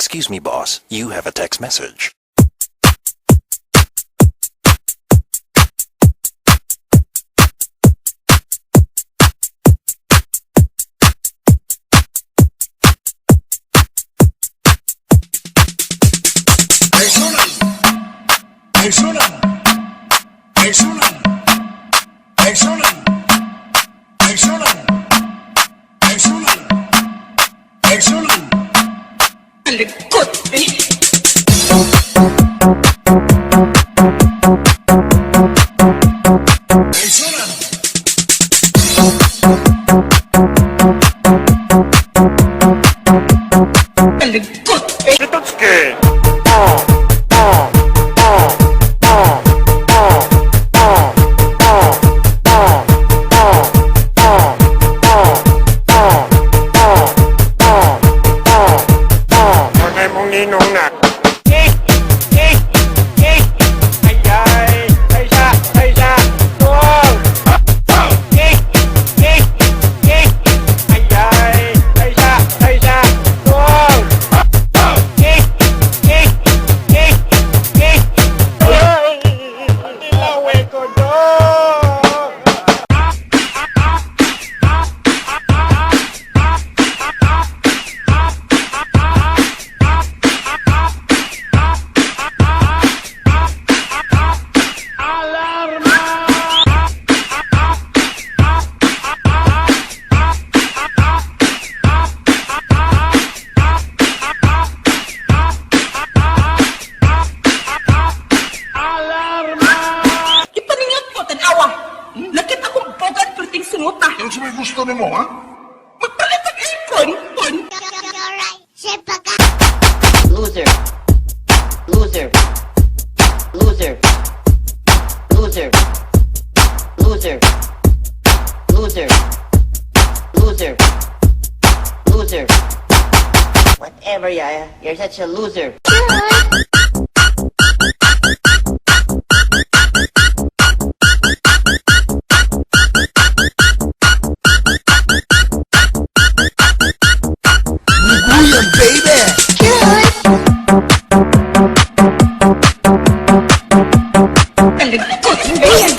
Excuse me, boss. You have a text message. Resonan. Resonan. Resonan. Resonan. Resonan. Resonan. Resonan. Likot eh. Resonan. Likot eh. Witocki! Wala mong ninong na. Eh, eh, eh. Ay, ay, ay siya, ay siya. Tuwang! Eh, eh, eh. Ay, ay, ay siya, ay siya. Tuwang! Eh, eh, eh, eh. Ay, nilaway ko dong. Ipaningat ko, tanawa. Lakit akong bogad perting sunguta. Ano sa may gusto nimo, ha? Magpalit ang aircon. Kon. Loser. Loser. Loser. Loser. Loser. Loser. Loser. Loser. Whatever, Yaya. You're such a loser. William, baby! Likot eh.